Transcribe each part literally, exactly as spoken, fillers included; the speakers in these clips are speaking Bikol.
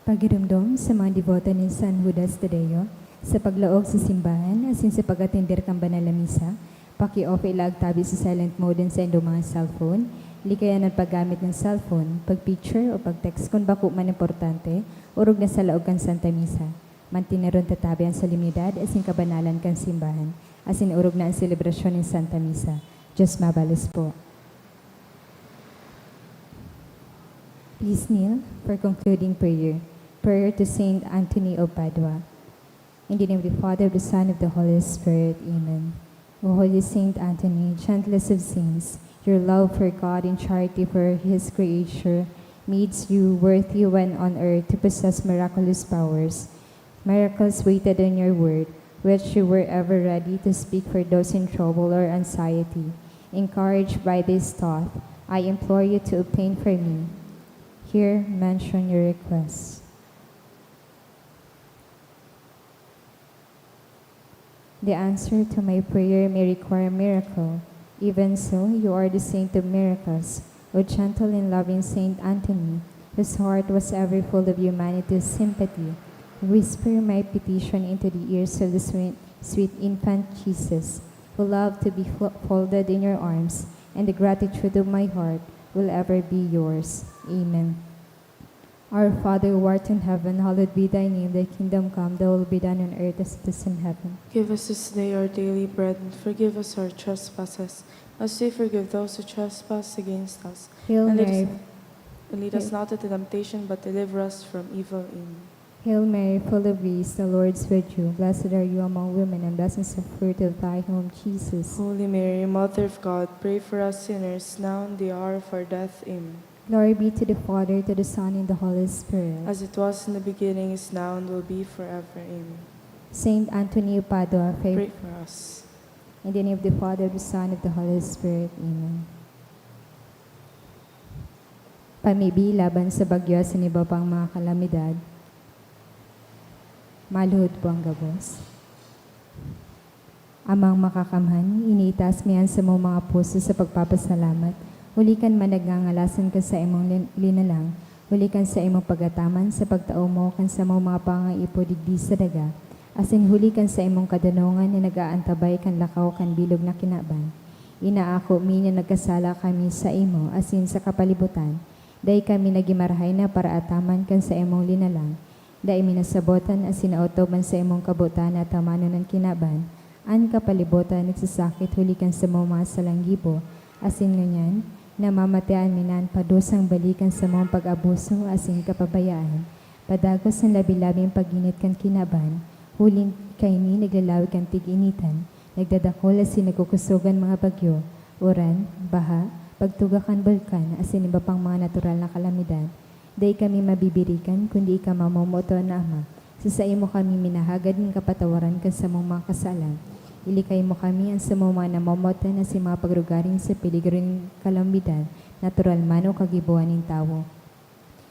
Pagiromdom sa mga deboto ni San Judas Tadeo, sa paglaog sa simbahan asin sa pag-atender kan banal na misa, paki-off ila ag tabi sa silent mode an saindong mga cellphone, likayan an paggamit nin cellphone, pag-picture o pag-text kun bako man importante, orog na sa laog kan Santa Misa. Manteneron ta tabi an solemnidad asin kabanalan kan simbahan, asin orog na an selebrasyon nin Santa Misa. Diyos mabalos po. Please kneel for concluding prayer. Prayer to Saint Anthony of Padua. In the name of the Father, of the Son, of the Holy Spirit. Amen. O Holy Saint Anthony, gentlest of saints, your love for God and charity for His creature made you worthy when on earth to possess miraculous powers. Miracles waited on your word, which you were ever ready to speak for those in trouble or anxiety. Encouraged by this thought, I implore you to obtain for me. Here mention your requests. The answer to my prayer may require miracle. Even so, you are the saint of miracles, O gentle and loving Saint Anthony, whose heart was ever full of humanity's sympathy. Whisper my petition into the ears of the sweet, sweet infant Jesus, who loved to be fo-, folded in your arms, and the gratitude of my heart will ever be yours. Amen. Our Father, who art in heaven, hallowed be thy name. Thy kingdom come, thy will be done on earth as it is in heaven. Give us this day our daily bread, and forgive us our trespasses, as we forgive those who trespass against us. Hail And lead us Mary. N-, and lead us Hail not into temptation, but deliver us from evil. Amen. Hail Mary, full of grace, the Lord is with you. Blessed are you among women, and blessed is the fruit of thy womb, Jesus. Holy Mary, Mother of God, pray for us sinners, now and the hour of our death. Amen. Glory be to the Father, to the Son, and the Holy Spirit. As it was in the beginning, is now, and will be forever. Amen. Saint Anthony of Padua, pray Pray for us. In the name of the Father, the Son, of the Holy Spirit. Amen. Pamibi laban sa bagyo asin iba pang mga kalamidad. Maluhod po ang gabos. Amang Makakamhan, iniitaas mi an samong mga puso sa pagpapasalamat, huli kan managngangalas kan saimong lin-, linalang, huli kan saimong pag-ataman sa pagtao mo kan samong mga pangangaipo digdi sa daga, asin huli kan saimong kadanongan na nag-aantabay kan lakaw kan bilog na kinaban. Inaako mi na nagkasala kami saimo asin sa kapalibutan, dai kami nagin marahay na paraataman kan saimong linalang. Dai mi nasabotan asin naotob an saimong kabotan na atamanon an kinaban, an kapalibotan nagsasakit huli kan samong mga salang gibo, asin ngunyan, namamatean mi na an padusang bali kan samong pag-abuso asin kapabayaan. Padagos an labi-labing pagginit kan kinaban, huli kaini naglalawig kan tig-initan, nagdadakul asin nagkukusog an mga bagyo, uran, baha, pagtuga kan bulkan, asin iba pang mga natural na kalamidad. Dai kami mabibirikan, kundi ika mamomoot na Ama. Sa saimo kami minahagad nin kapatawaran kan samong mga kasalan. Ilikay mo kami, an samong mga namomotan asin mga pagrugaring sa peligro nin kalamidad, natural man o kagibohan nin tawo.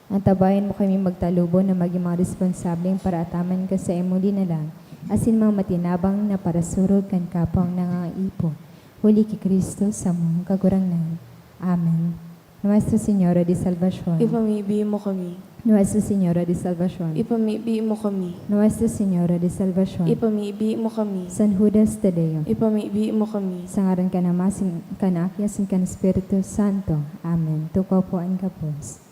Antabayan mo kami magtalubo na magin mga responsableng paraataman kan saimong linalang, asin mga matinabang na parasurog kan kapwang nangangaipo. Huli ki Cristo, samong Kagurangnan. Amen. Nuestra Señora de Salvacion. Ipamibi mo kami. Nuestra Señora de Salvacion. Ipamibi mo kami. Nuestra Señora de Salvacion. Ipamibi mo kami. San Judas Tadeo. Ipamibi mo kami. Sa ngaran kan Ama, sin-, kan Aki, asin kan Espiritu Santo. Amen. Tukaw po an gabos.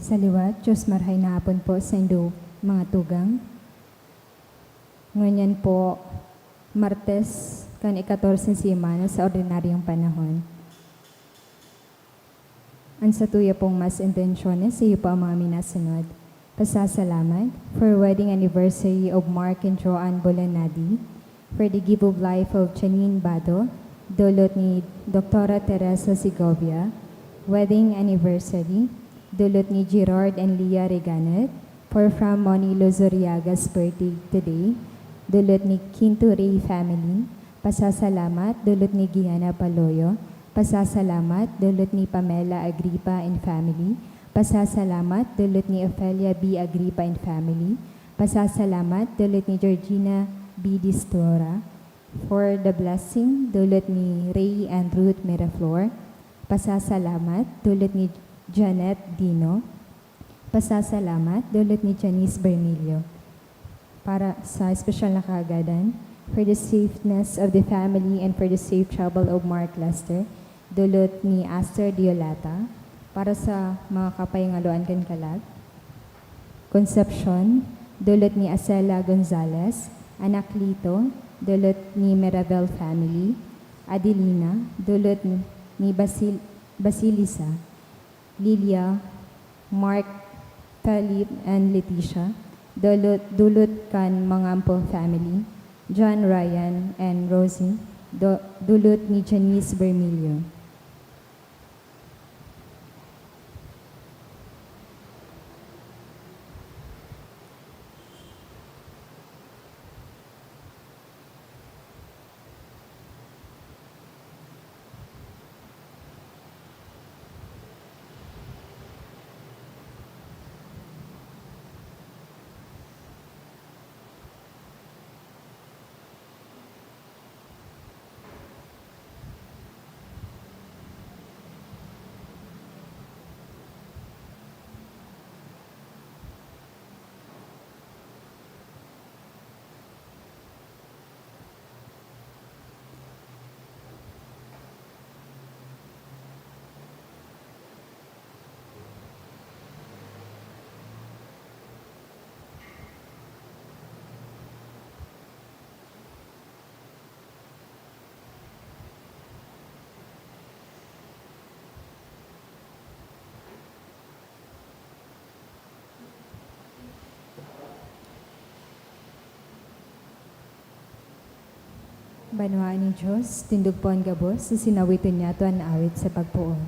Sa liwat, Diyos, marahay na hapon po saindo, mga tugang. Ngunyan po, Martes, kan ikatorse semana sa ordinaryong panahon. An satuya pong mas intensyones, iyo po ang mga minasunod. Pasasalamat for wedding anniversary of Mark and Joanne Bolanadi, for the gift of life of Janine Bado, dulot ni Doktora Teresa Segovia, wedding anniversary, dulot ni Gerard and Leah Reganet, for from Moni Luzuriaga's birthday today, dulot ni Quinto Rey family, pasasalamat, dulot ni Gianna Paloyo, pasasalamat, dulot ni Pamela Agripa and family, pasasalamat, dulot ni Ofelia B. Agripa and family, pasasalamat, dulot ni Georgina B. Distora, For the blessing, dulot ni Ray and Ruth Miraflor. Pasasalamat, dulot ni Janet Dino. Pasasalamat, dulot ni Janice Bermilio. Para sa espesyal na kaagadan, for the safeness of the family and for the safe travel of Mark Lester, dulot ni Aster Diolata. Para sa mga kapayangaloan kan kalag, Concepcion, dulot ni Acela Gonzalez. Anacleto, dulot ni Miravel family. Adelina, dulot ni, ni Basil-, Basilisa. Lilia, Mark, Philip, and Leticia, dulot, dulot kan Mangampo family. John, Ryan, and Rosie, do-, dulot ni Janice Bermilio. Banwaan nin Dios, tindog po an gabos, asin awiton niyato an awit sa pagpoon.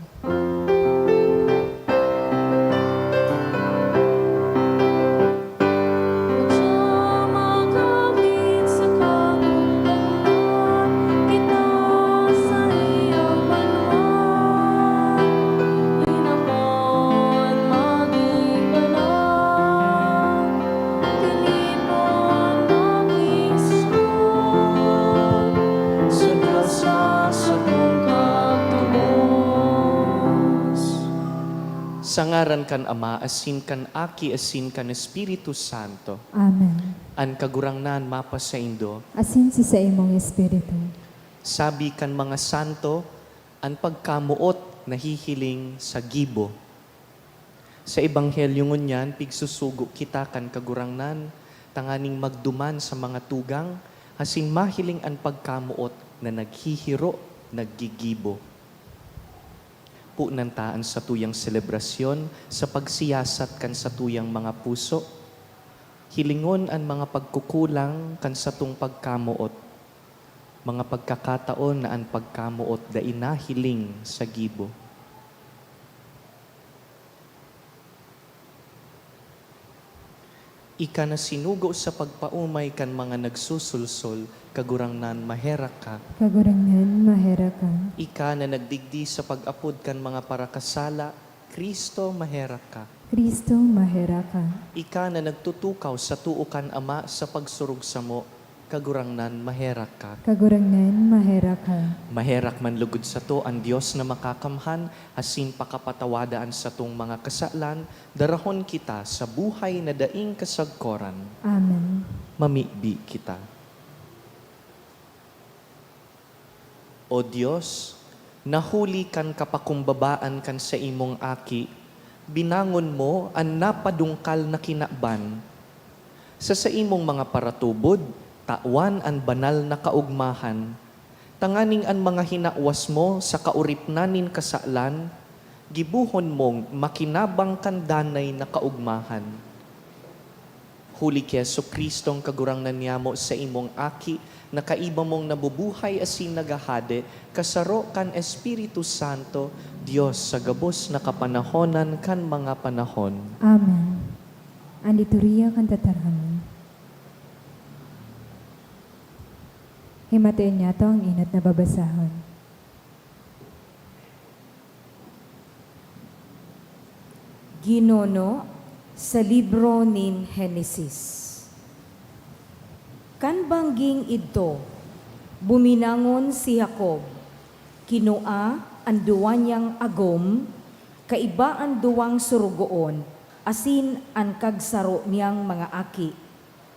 Tinipon maging surat sa Dios na sakong kagtubos. Sa ngaran kan Ama, asin kan Aki, asin kan Espiritu Santo. Amen. An Kagurangnan mapasaindo. Asin sa saimong espiritu. Sabi kan mga santo, an pagkamoot nahihiling sa gibo. Sa Ebanghelyo ngunyan, pigsusugo kita kan Kagurangnan tanganing magduman sa mga tugang, asin mahiling an pagkamoot na naghihiro, naggigibo. Punan ta an satuyang selebrasyon sa pagsiyasat kan satuyang mga puso. Hilingon an mga pagkukulang kan satong pagkamoot, mga pagkakataon na an pagkamoot dai nahiling sa gibo. Ika na sinugo sa pagpaomay kan mga nagsusulsol, Kagurangnan, maherak ka. Kagurangnan, maherak ka. Ika na nagdigdi sa pag-apod kan mga parakasala, Cristo, maherak ka. Cristo, maherak ka. Ika na nagtutukaw sa too kan Ama sa pagsurog samo, Kagurangnan, maherak ka. Kagurangnan, maherak ka. Maherak man lugod sato an Dios na makakamhan, asin pakapatawada an satong mga kasalan, darahon kita sa buhay na daing kasagkoran. Amen. Mamibi kita. O Dios, na huli kan kapakumbabaan kan saimong Aki, binangon mo an napadungkal na kinaban. Sa saimong mga paratubod, tawan an banal na kaogmahan, tanganing an mga hinawas mo sa kaoripnan nin kasalan, gibohon mong makinabang kan danay na kaogmahan. Huli ki Jesu-Cristong Kagurangnan niyamo, saimong Aki, na kaiba mong nabubuhay asin naghahade, kasaro kan Espiritu Santo, Dios sa gabos na kapanahonan kan mga panahon. Amen. An liturhiya kan tataramon. Himateen niyato an enot na babasahon. Ginono sa libro nin Henesis. Kan bangging idto, Buminangon si Jacob, kinua an duwa niyang agom, kaiba an duwang sorogoon, asin an kagsaro niyang mga aki,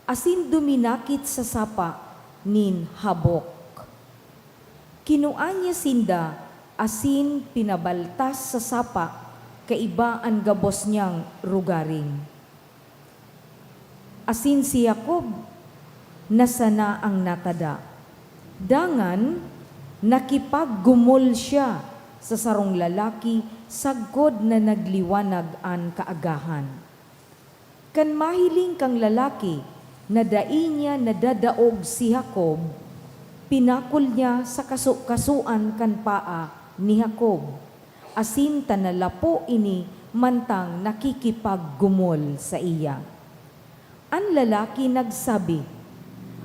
asin duminakit sa sapa nin habok. Kinua niya sinda asin pinabaltas sa sapa kaiba an gabos niyang rogaring. Asin si Jacob nasana ang natada. Dangan, nakipaggumol siya sa sarong lalaki sagkod na nagliwanag an kaagahan. Kan mahiling kan lalaki na dai niya nadadaog si Jacob, pinakol niya sa kaso-kasoan kan paa ni Jacob, asin ta nalapo ini mantang nakikipaggumol saiya. An lalaki nagsabi,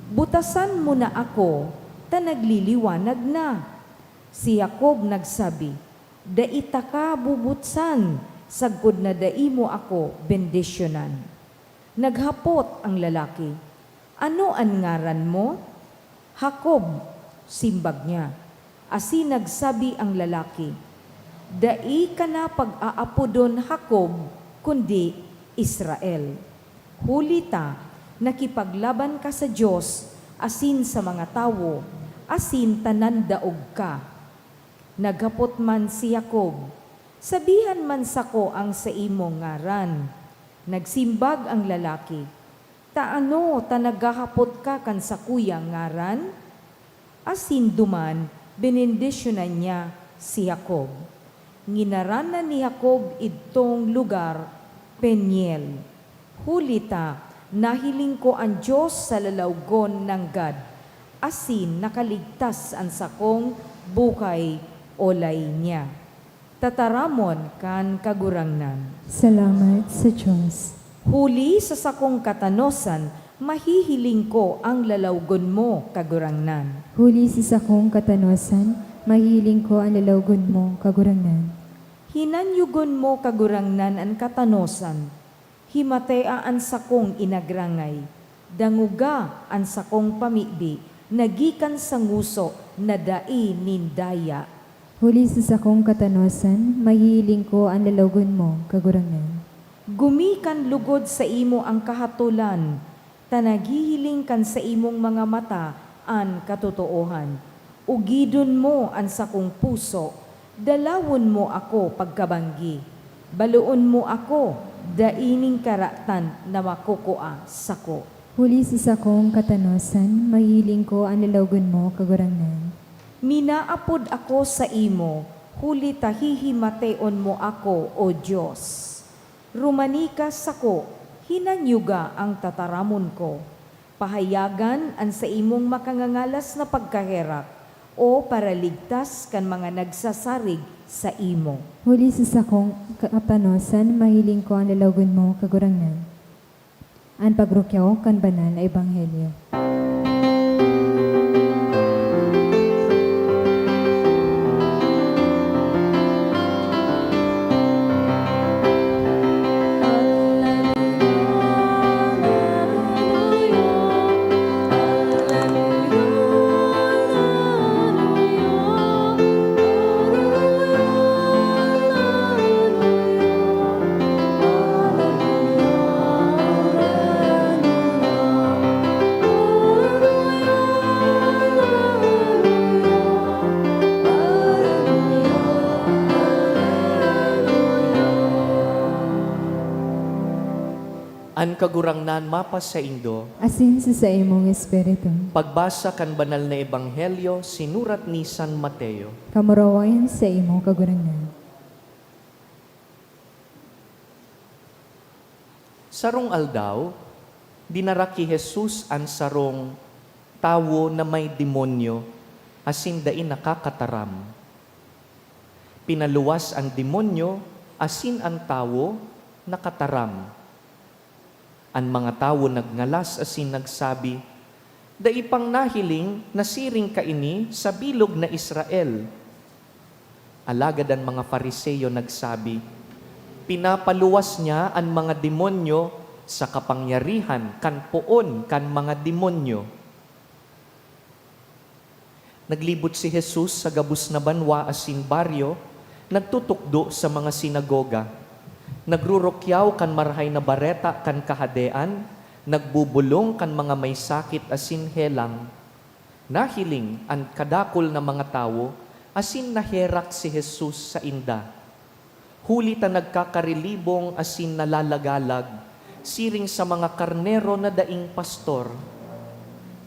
"Butasan mo na ako, ta nagliliwanag na." Si Jacob nagsabi, "Dai taka bubutsan, sagkod na dai mo ako bendisyonan." Naghapot ang lalaki, "Ano an ngaran mo?" "Jacob," simbag niya. Asin nagsabi ang lalaki, "Dai ka na pag-aapodon Jacob, kundi Israel. Huli ta nakipaglaban ka sa Dios asin sa mga tawo, asin ta nandaog ka." Naghapot man si Jacob, "Sabihan man sako ang saimong ngaran." Nagsimbag ang lalaki, "Ta ano ta naghahapot ka kan sakuyang ngaran?" Asin duman benendisyonan niya si Jacob. Nginaranan ni Jacob idtong lugar Peniel, huli ta nahiling ko an Dios sa lalawgon nanggad, asin nakaligtas an sakong buhay olay niya. Tataramon kan Kagurangnan. Salamat sa Dios. Huli sa sakong katanosan, mahihiling ko ang lalawgon mo, Kagurangnan. Huli sa sakong katanosan, mahihiling ko ang lalawgon mo, Kagurangnan. Hinanyugon mo, Kagurangnan, an katanosan. Himatea an sakong inagrangay, dangoga an sakong pamibi na gikan sa ngoso na dai nin daya. Huli sa sakong katanosan, mahihiling ko an lalawgon mo, Kagurangnan. Gumi kan lugod saimo an kahatolan, ta naghihiling kan saimong mga mata an katotoohan. Ugidon mo an sakong puso, dalawon mo ako pagkabanggi. Baloon mo ako, dai nin karatan na makukua sako. Huli sa sakong katanosan, mahihiling ko an lalawgon mo, Kagurangnan. Minaapod ako saimo, huli ta hihimateon mo ako, O Dios. Rumani ka sako, hinanyuga an tataramon ko. Pahayagan an saimong makangangalas na pagkaherak, O Paraligtas kan mga nagsasarig saimo. Huli sa sakong katanosan, mahiling ko an lalawgon mo, Kagurangnan. An pagrukyaw kan banal na ebanghelyo. An Kagurangnan mapasaindo. Asin sa saimong espiritu. Pagbasa kan Banal na Ebanghelyo sinurat ni San Mateo. Kamurawayan saimo, Kagurangnan. Sarong aldaw, dinara ki Jesus an sarong tawo na may demonyo asin dai nakakataram. Pinaluwas an demonyo asin an tawo nakataram. An mga tawo nagngalas asin nagsabi, "Dai pang nahiling na siring kaini sa bilog na Israel." Alagad an mga Fariseo nagsabi, "Pinapaluwas niya an mga demonyo sa kapangyarihan kan poon kan mga demonyo." Naglibot si Jesus sa gabos na banwa asin baryo, nagtutukdo sa mga sinagoga, nagrurukyaw kan Marahay na Bareta kan Kahadean, nagbubolong kan mga may sakit asin helang. Nahiling an kadakul na mga tawo asin naherak si Jesus sainda. Huli ta nagkakarilibong asin nalalagalag siring sa mga karnero na daing pastor.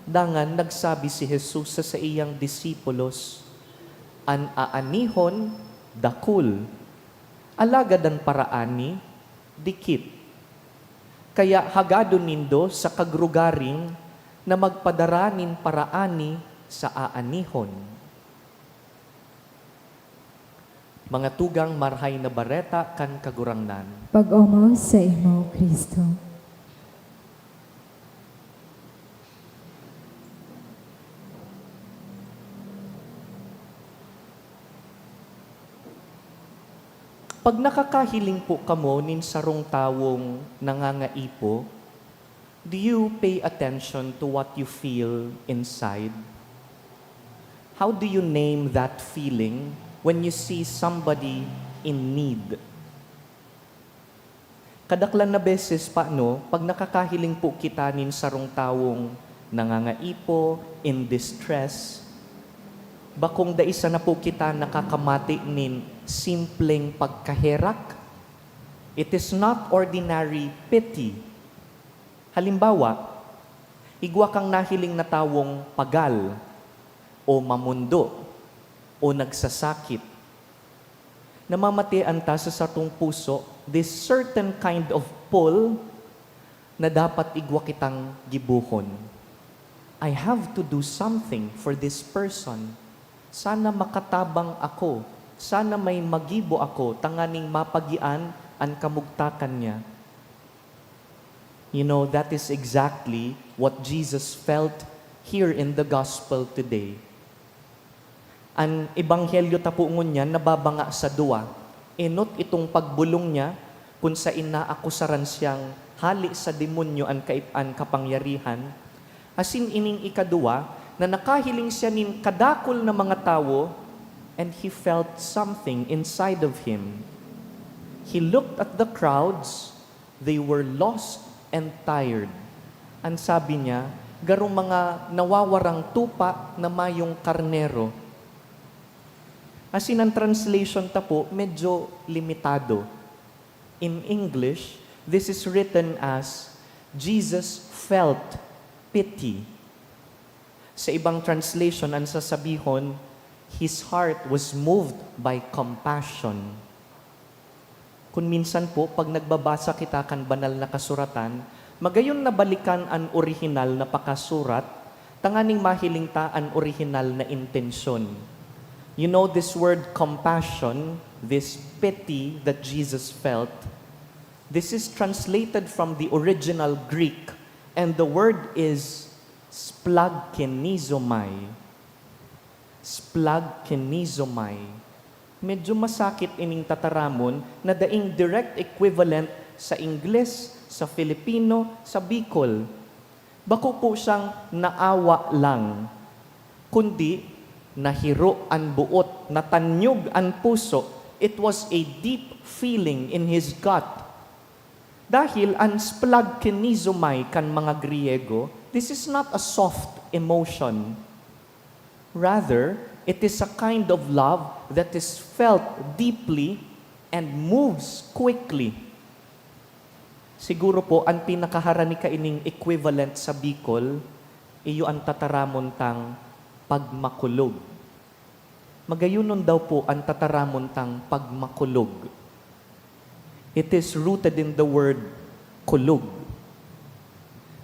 Dangan nagsabi si Jesus sa saiyang disipulos, "An aanihon dakul, alagad an paraani dikit. Kaya hagadon nindo sa kagrugaring na magpadara nin paraani sa aanihon." Mga tugang, Marahay na Bareta kan Kagurangnan. Pag-omawon saimo, Cristo. Pag nakakahiling po kamo nin sarong tawong nangangaipo, do you pay attention to what you feel inside? How do you name that feeling when you see somebody in need? Kadaklan na beses pa, no, pag nakakahiling po kita nin sarong tawong nangangaipo, in distress, bakong dai sana po kita nakakamati nin simpleng pagkaherak. It is not ordinary pity. Halimbawa, igwa kang nahiling na tawong pagal, o mamundo, o nagsasakit. Namamatean ta sa satong puso this certain kind of pull na dapat igwa kitang gibohon. "I have to do something for this person. Sana makatabang ako. Sana may magibo ako tanganing mapagian an kamugtakan niya." You know, that is exactly what Jesus felt here in the gospel today. An ebanghelyo ta po ngunyan nababanga sa duwa. Enot itong pagbolong niya, kun saen naakusaran siyang hale sa demonyo an kaip-, an kapangyarihan. Asin ining ikaduwa, na nakahiling siya nin kadakul na mga tawo, and he felt something inside of him. He looked at the crowds, they were lost and tired. An sabi niya, garong mga nawawarang tupa na mayong karnero. Asin an translation ta po, medyo limitado. In English, this is written as, "Jesus felt pity." Sa ibang translation, an sasabihon, "His heart was moved by compassion." Kun minsan po, pag nagbabasa kita kan Banal na Kasuratan, magayon na balikan an orihinal na pakasurat, tanganing mahiling ta an orihinal na intensyon. You know, this word compassion, this pity that Jesus felt, this is translated from the original Greek, and the word is splagchnizomai. Splagchnizomai. Medyo masakit ining tataramon na daing direct equivalent sa Ingles, sa Filipino, sa Bicol. Bako po siyang naawa lang, kundi nahiro an boot, natanyog an puso. It was a deep feeling in his gut. Dahil an splagchnizomai kan mga Griego, this is not a soft emotion. Rather, it is a kind of love that is felt deeply and moves quickly. Siguro po, an pinakaharani kaining equivalent sa Bicol, iyo an tataramon tang pagmakulog. Magayonon daw po an tataramon tang pagmakulog. It is rooted in the word kulog.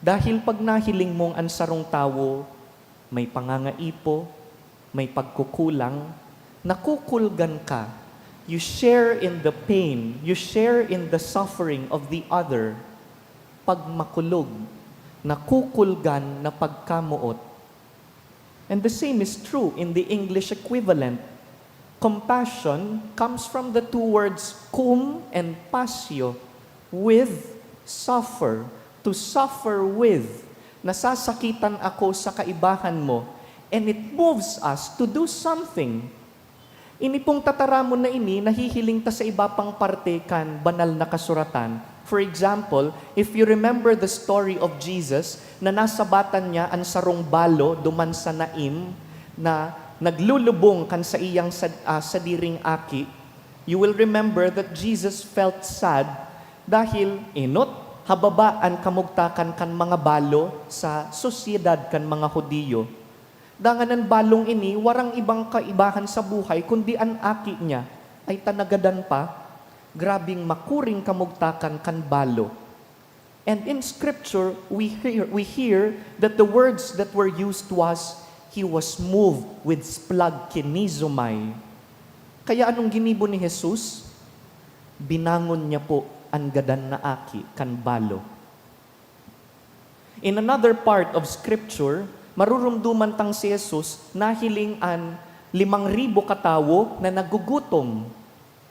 Dahil pag nahiling mong an sarong tawo may pangangaipo, may pagkukulang, nakukulgan ka. You share in the pain, you share in the suffering of the other. Pagmakulog, nakukulgan na pagkamoot. And the same is true in the English equivalent. Compassion comes from the two words cum and passio, with, suffer, to suffer with. Nasasakitan ako sa kaibahan mo. And it moves us to do something. Ini pong tataramon na ini, nahihiling ta sa iba pang parte kan Banal na Kasuratan. For example, if you remember the story of Jesus, na nasabatan niya an sarong balo duman sa Nain na naglulubong kan saiyang sad-, ah, sadiring aki, you will remember that Jesus felt sad dahil enot, hababa an kamugtakan kan mga balo sa sosyedad kan mga Judio. Dangan an balong ini warang ibang kaibahan sa buhay kundi an aki niya ay ta nagadan pa. Grabing makuring kamugtakan kan balo. And in scripture, we hear, we hear that the words that were used was, "He was moved with splagchnizomai." Kaya anong ginibo ni Jesus? Binangon niya po an gadan na aki kan balo. In another part of scripture, marurumduman tang si Jesus nahiling an limang ribo katawo na nagugutom,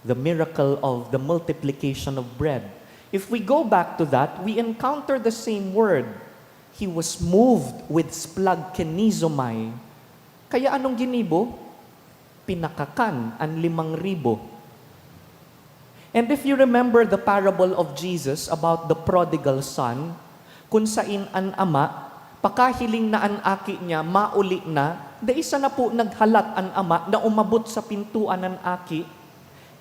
the miracle of the multiplication of bread. If we go back to that, we encounter the same word. He was moved with splagchnizomai. Kaya anong ginibo? Pinakakan an limang ribo. And if you remember the parable of Jesus about the prodigal son, kun sain an ama, pakahiling na an aki niya mauli na, dai sana po naghalat an ama na umabot sa pintuan an aki.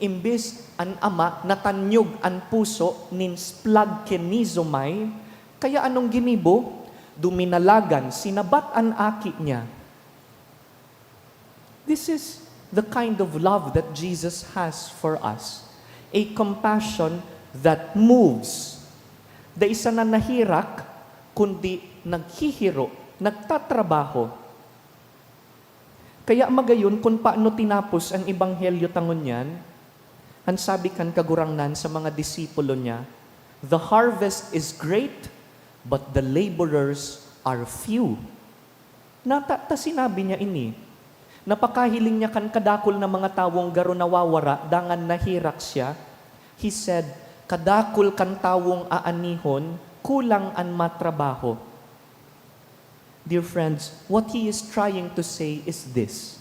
Imbes an ama, natanyog an puso nin splagchnizomai, kaya anong ginibo? Duminalagan, sinabat an aki niya. This is the kind of love that Jesus has for us, a compassion that moves. Dai sana nahirak, kundi naghihiro, nagtatrabaho. Kaya magayon kun paano tinapos an ebanghelyo ta ngunyan, an sabi kan Kagurangnan sa mga disipulo niya, "The harvest is great, but the laborers are few." Nata ta sinabi niya ini, na pakahiling niya kan kadakul na mga tawong garo nawawara dangan nahirak siya. He said, "Kadakul kan tawong aanihon, kulang an matrabaho." Dear friends, what he is trying to say is this: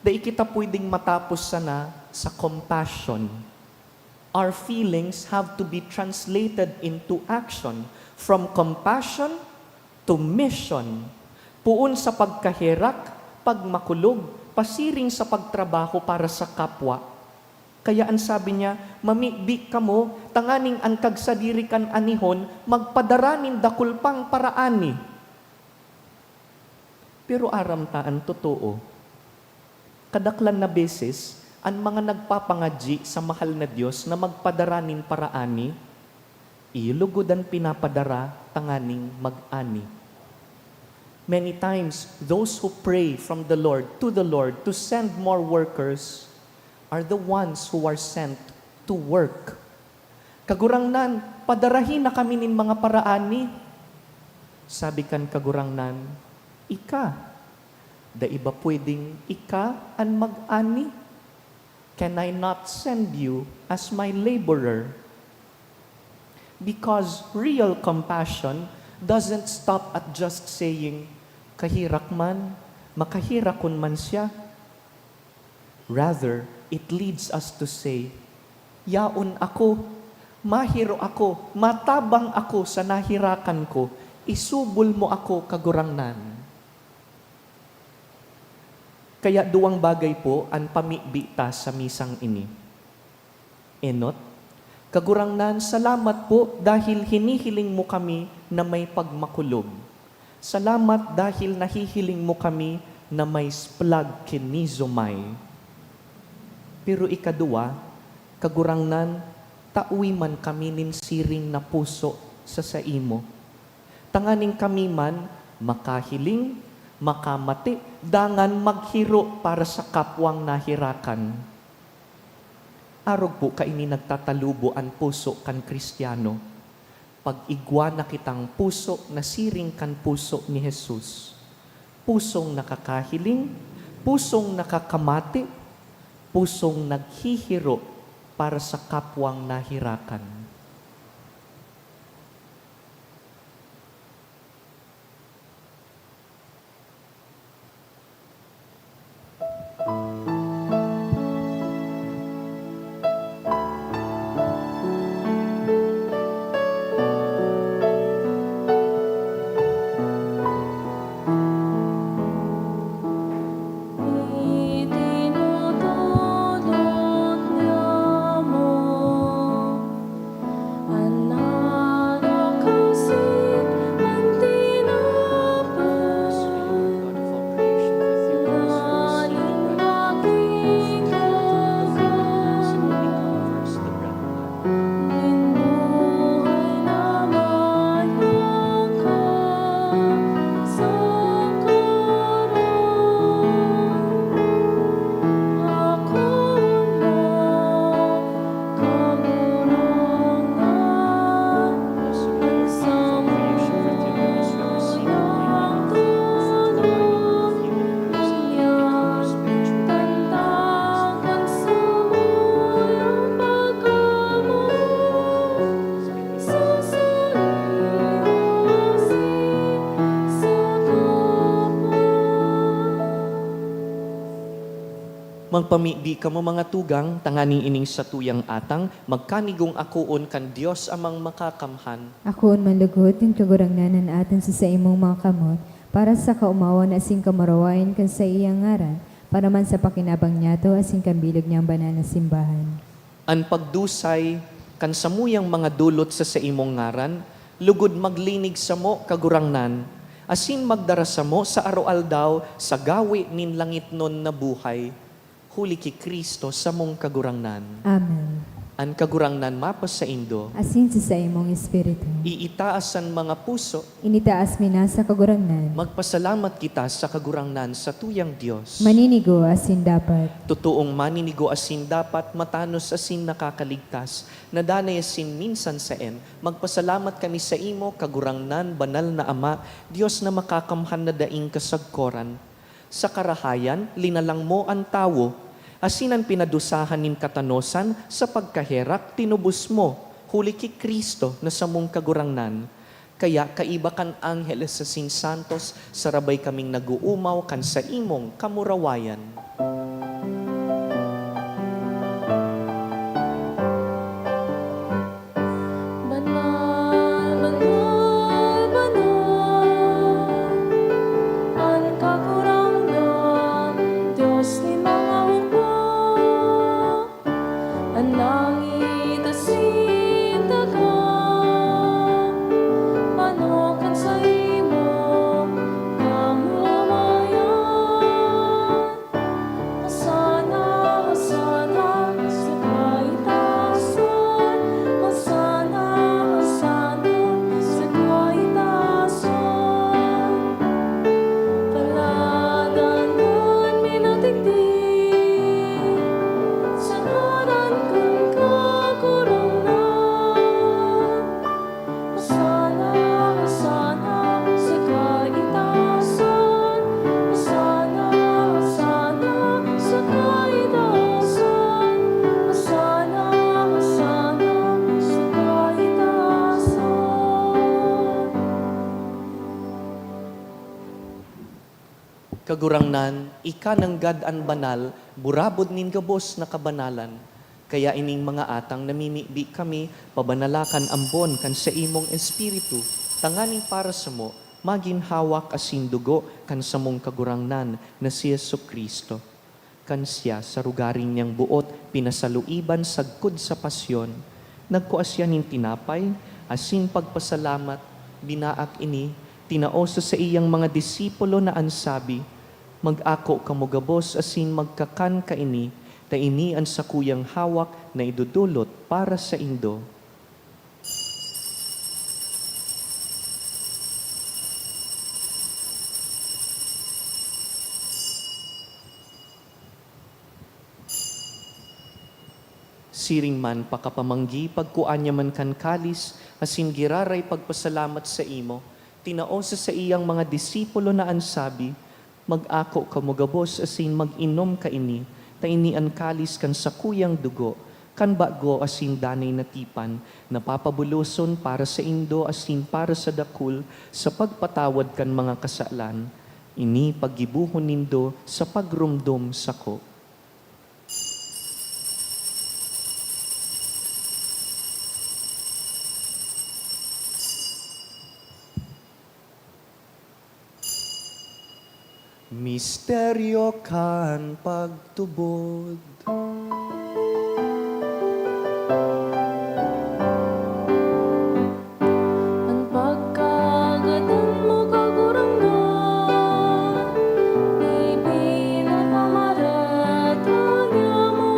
dai kita pwedeng matapos sana sa compassion. Our feelings have to be translated into action, from compassion to mission. Poon sa pagkaherak, pagmakulog, pasiring sa pagtrabaho para sa kapwa. Kaya an sabi niya, "Mamibi kamo, tanganing an kagsadiri kan anihon magpadara nin dakul pang paraani." Pero aram ta an totoo. Kadaklan na beses, an mga nagpapangadyi sa mahal na Dios na magpadara nin paraani, iyo lugod an pinapadara tanganing mag-ani. Many times, those who pray from the Lord, to the Lord, to send more workers are the ones who are sent to work. "Kagurangnan, padarahi na kami nin mga paraani." Sabi kan Kagurangnan, "Ika, dai ba pwedeng ika an mag-ani? Can I not send you as my laborer?" Because real compassion doesn't stop at just saying, "Kahirak man, makahirakon man siya." Rather, it leads us to say, "Yaon ako, mahiro ako, matabang ako sa nahirakan ko, isubol mo ako, Kagurangnan." Kaya duwang bagay po an pamibi ta sa misang ini. Enot, "Kagurangnan, salamat po dahil hinihiling mo kami na may pagmakulog. Salamat dahil nahihiling mo kami na may splagchnizomai." Pero ikaduwa, "Kagurangnan, tawi man kami nin siring na puso sa saimo, tanganing kami man makahiling, makamati, dangan maghiro para sa kapwang nahirakan." Arog po kaini nagtatalubo an puso kan Kristiyano. Pag-igwa na kitang puso na siring kan puso ni Jesus. Pusong nakakahiling, pusong nakakamati, pusong naghihiro para sa kapwang nahirakan. Magpamibi kamo, mga tugang, tanganing ining satuyang atang magkanigong akoon kan Dios Amang Makakamhan. Akoon man lugod kan Kagurangnan an atang sa saimong mga kamot, para sa kaomawan asin kamurawayan kan saiyang ngaran, para man sa pakinabang niyato asin kan bilog niyang banal na simbahan. An pagdusay kan samuyang mga dolot sa saimong ngaran, lugod maglinig samo, Kagurangnan, asin magdara samo sa aroaldaw sa gawe nin langitnon na buhay, huli ki Cristo, samong Kagurangnan. Amen. An Kagurangnan mapasaindo. Asin sa saimong espiritu. Iitaas an mga puso. Initaas mi na sa Kagurangnan. Magpasalamat kita sa Kagurangnan, satuyang Dios. Maninigo asin dapat. Totoong maninigo asin dapat, matanos asin nakakaligtas, na danay asin minsan saen, magpasalamat kami saimo, Kagurangnan, banal na Ama, Dios na makakamhan na daing kasagkoran. Sa karahayan, linalang mo an tawo, asin an pinadusahan nin katanosan sa pagkaherak tinubos mo, huli ki Cristo na samong Kagurangnan. Kaya kaiba kan angheles asin santos, sarabay kaming nag-oomaw kan saimong kamurawayan. Banal, banal, banal, an Kagurangnan, Dios nin mga hukman. An langit asin daga, manok kan saimong kamurawayan. Hosana, Hosana sa kaitaasan, Hosana, Hosana sa kaitaasan. Paladan kan minadigdi sa ngaran kan Kagurangnan. Hosana, Hosana sa kaitaasan. Hosana, Hosana sa kaitaasan. Hosana, Hosana sa kaitaasan. Kagurangnan, ika nanggad an banal, burabod nin gabos na kabanalan. Kaya ining mga atang namimibi kami, pabanala kan ambon kan saimong Espiritu, tanganing para samo magin hawak asin dugo kan samong Kagurangnan na si Jesu-Cristo. Kan siya, sa rogaring niyang boot, pinasaluiban sagkod sa pasyon, nagkua siya nin tinapay, asin pagpasalamat, binaak ini, tinao sa saiyang mga disipulo na an sabi, "Mag-ako kamo gabos asin magkakan kaini, ta ini an sakuyang hawak na idodolot para saindo." Siring man pakapamanggi, pagkua niya man kan kalis, asin giraray pagpasalamat saimo, tinao sa saiyang mga disipulo na an sabi, "Mag-ako kamo gabos asin mag-inom kaini, ta ini an kalis kan sakuyang dugo, kan bago asin danay na tipan, na papabuloson para saindo asin para sa dakul sa pagpatawad kan mga kasalan. Ini paggibohon nindo sa pagromdom sako." Misteryo kan pagtubod. An pagkagadan mo, Kagurangnan, ipinapamarataya mo.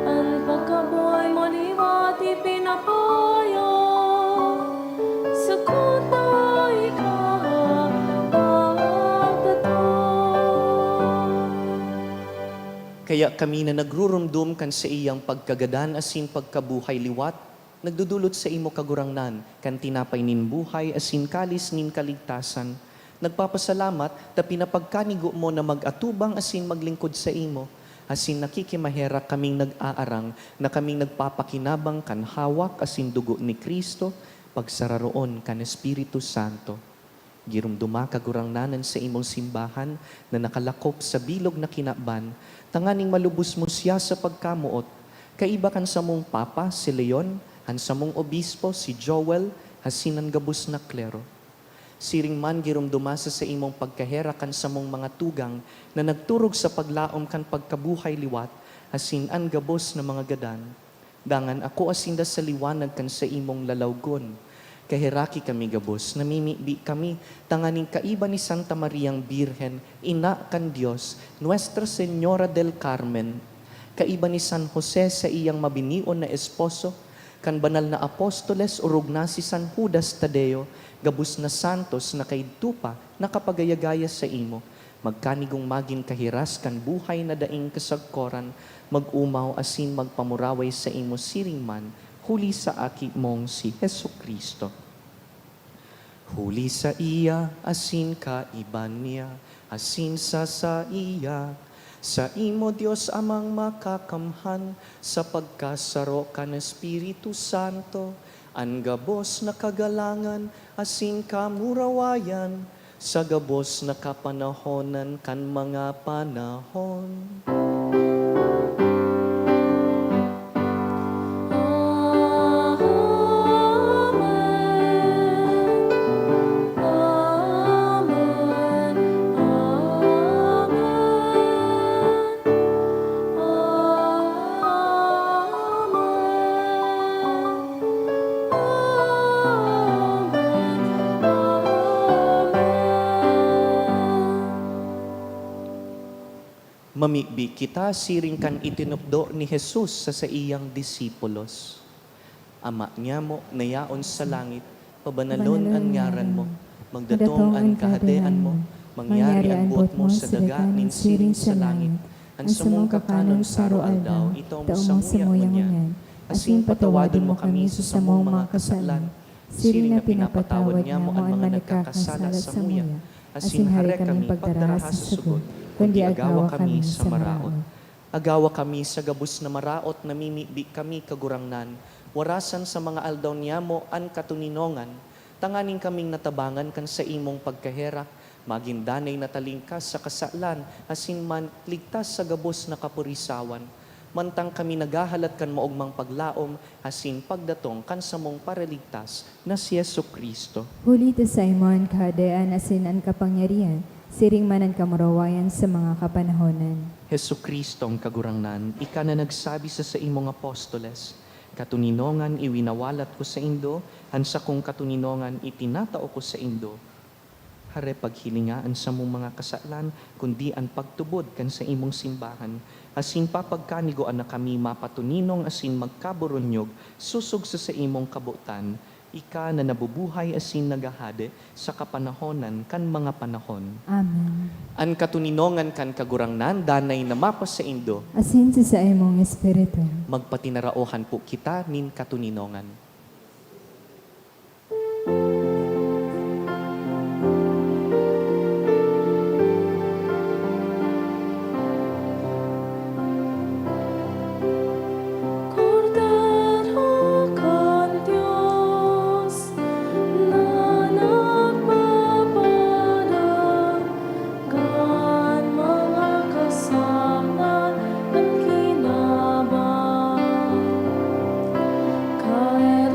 An pagkabuhay mo liwat ipinapahayag, sagkod na ika magtatao. Kaya kami na nagruromdom kan saiyang pagkagadan asin pagkabuhay liwat, nagdodolot saimo, Kagurangnan, kan tinapay nin buhay asin kalis nin kaligtasan. Nagpapasalamat ta pinapagkanigo mo na mag-atubang asin maglingkod saimo, asin nakikimaherak kaming nag-aarang na kaming nagpapakinabang kan hawak asin dugo ni Cristo, pagsararoon kan Espiritu Santo. Giromdoma, Kagurangnan, an saimong simbahan na nakalakop sa bilog na kinaban, tanganing malubos mo siya sa pagkamoot, kaiba kan samong Papa, si Leon, an samong Obispo, si Joel, asin an gabos na klero. Siring man giromdoma sa saimong pagkaherak kan samong mga tugang na nagturog sa paglaom kan pagkabuhay liwat, asin an gabos na mga gadan. Dangan akoa sinda sa liwanag kan saimong lalawgon. Kaheraki kami gabos, namimibi kami tanganing kaiba ni Santa Mariang Birhen, Ina kan Dios, Nuestra Señora del Carmen, kaiba ni San Jose, saiyang mabinion na esposo, kan banal na apostoles, orog na si San Judas Tadeo, gabos na santos na kaidto pa nakapagaya-gaya saimo, magkanigong magin kahiras kan buhay na daing kasagkoran, mag-omaw asin magpamuraway saimo siring man, huli sa Aki mong si Jesu-Cristo. Huli saiya, asin kaiba niya, asin sa saiya, saimo, Dios Amang Makakamhan, sa pagkasaro kan Espiritu Santo, an gabos na kagalangan asin kamurawayan, sa gabos na kapanahonan kan mga panahon. Amen. Amen. Amen. Amen. Amen. Mamibi kita siring kan itinukdo ni Jesus sa saiyang disipulos. Ama nyamo na yaon sa langit, pabanalon an ngaran mo. Magdatong an Kahadean mo. Mangyari an boot mo sa daga nin siring sa langit. An samong kakanon sa aroaldaw, itao mo samuya ngunyan. Asin patawadon mo kami sa samong mga kasalan, siring na pinapatawad nyamo an mga nagkakasala samuya. Asin hare kami pagdaraha sa sugod, kundi agawa kami sa maraot. Agawa kami sa gabos na maraot, namimibi kami, Kagurangnan, warasan sa mga aldaw nyamo an katoninongan, tanganing kaming natabangan kan saimong pagkaherak, magin danay na talingkas sa kasalan, asin man ligtas sa gabos na kapurisawan, mantang kami naghahalat kan maogmang paglaom asin pagdatong kan samong Paraligtas na si Jesu-Cristo. Huli ta saimo an kahadean asin an kapangyarihan, siring man an kamurawayan sa mga kapanahonan. Jesu-Cristo, ang Kagurangnan, ika na nagsabi sa saimong apostoles, "Katoninongan iwinawalat ko saindo, an sakong katoninongan itinatao ko saindo." Hare, paghilinga an samong mga kasalan, kundi an pagtubod kan saimong simbahan, asin papagkanigoan na kami mapatoninong asin magkaburunyog sosog sa saimong kabotan, ika na nabubuhay asin naghahade sa kapanahonan kan mga panahon. Amen. An katoninongan kan Kagurangnan danay na mapasaindo. Asin sa saimong espiritu. Magpatinaraohan po kita nin katoninongan. Kordero kan Dios na nagpapalang kan mga kasalanan kan kinaban. Kaya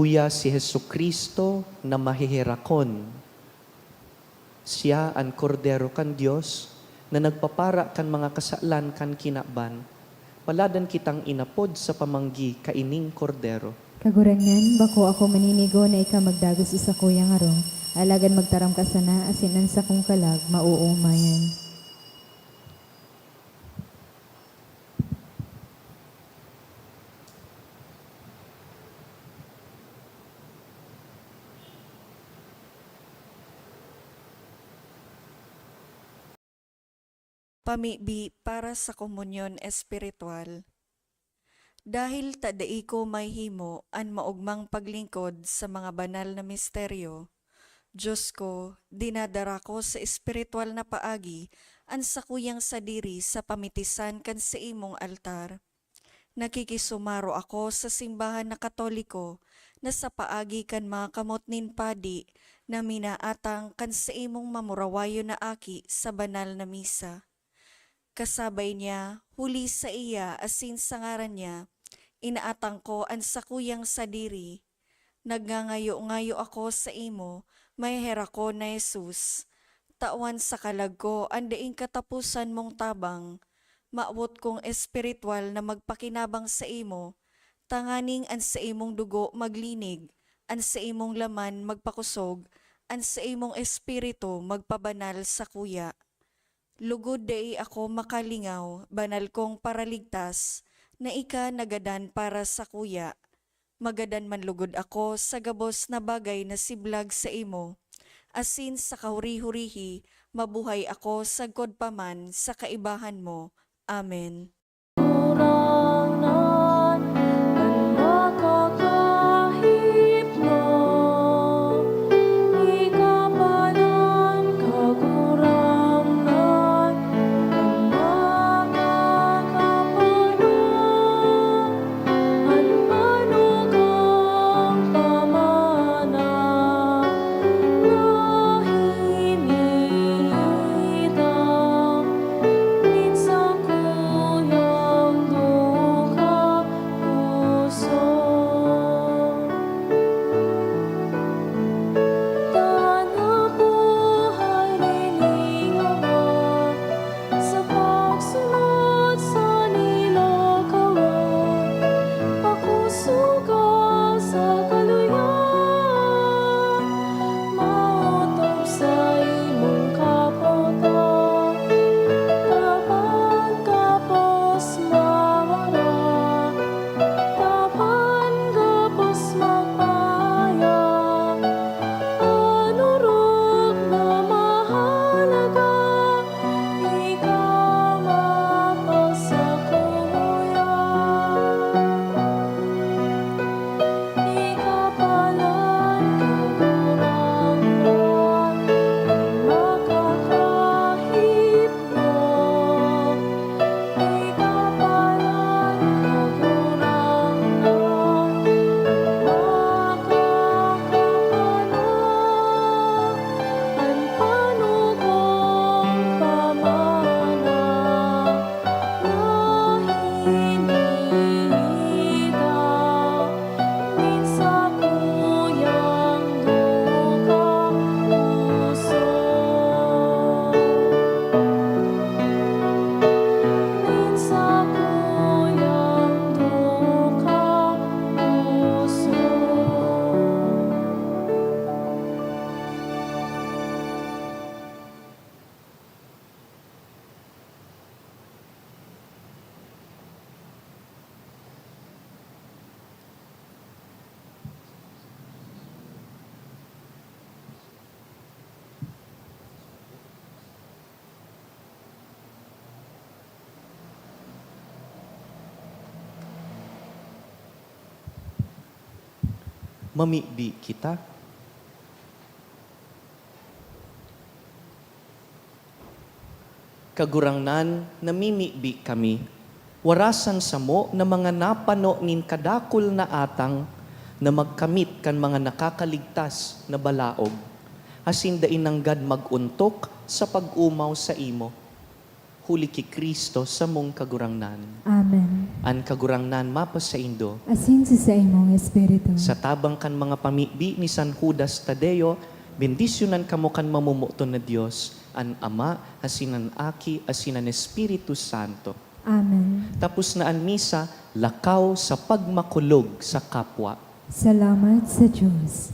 Uya si Jesu-Cristo na maheherakon. Siya an Kordero kan Dios na nagpapara kan mga kasalan kan kinaban. Paladan kitang inapod sa pamanggi kaining Kordero. Kagurangnan, bako ako maninigo na ika magdagos sa sakuyang harong, alagad magtaram ka sana asin an sakong kalag maoomayan. Pamibi para sa komunyon espiritual. Dahil ta dai ko mahihimo an maogmang paglingkod sa mga banal na misteryo, Dios ko, dinadara ko sa espiritual na paagi an sakuyang sadiri sa pamitisan kan saimong altar. Nakikisumaro ako sa simbahan na Katoliko na sa paagi kan mga kamot nin padi na minaatang kan saimong mamurawayon na aki sa banal na misa. Kasabay niya, huli saiya asin sa ngaran niya, inaatang ko an sakuyang sadiri. Nagngangayo-ngayo ako saimo, maheherakon na Jesus. Tawan sa kalag ko an daing kataposan mong tabang. Mawot kong espiritual na magpakinabang saimo, tanganing an saimong dugo maglinig, an saimong laman magpakosog, an saimong espiritu magpabanal sakuya. Lugod dai ako makalingaw, banal kong Paraligtas, na ika nagadan para sakuya. Magadan man lugod ako sa gabos na bagay na siblag saimo, asin sa kahuri-hurihi mabuhay ako sagkod pa man sa kaibahan mo. Amen. Kagurangnan, an makakahipno, ikapalan, Kagurangnan, an makakapano, an manugang pamana na hinihita nin sakuyang duka puso. Tana buhay nin Ama, sa pagsunod sa nilakawan, pakusuga sa kaluyan, maotob saimong kapotan, taban gabos mawara, taban gabos magpaya. An orog na mahalaga, ika mapasakomuyan. Ikapalan, Kagurangnan, an makakahipno. Ikapalan, Kagurangnan, an makakapano, an panugong pamana na hinihita nin sakuyang duka puso. Nin sakuyang duka puso. Mamibi kita. Kagurangnan, namimibi kami. Warasan samo na mga napano nin kadakul na atang na magkamit kan mga nakakaligtas na balaog, asin dai nanggad mag-ontok sa pag-omaw saimo. Huli ki Cristo, samong Kagurangnan. Amen. An Kagurangnan mapasaindo. Asin sa saimong espiritu. Sa tabang kan mga pamibi ni San Judas Tadeo, bendisyonan kamo kan mamomoton na Dios, an Ama, asin an Aki, asin an Espiritu Santo. Amen. Tapos na an misa, lakaw sa pagmakulog sa kapwa. Salamat sa Diyos.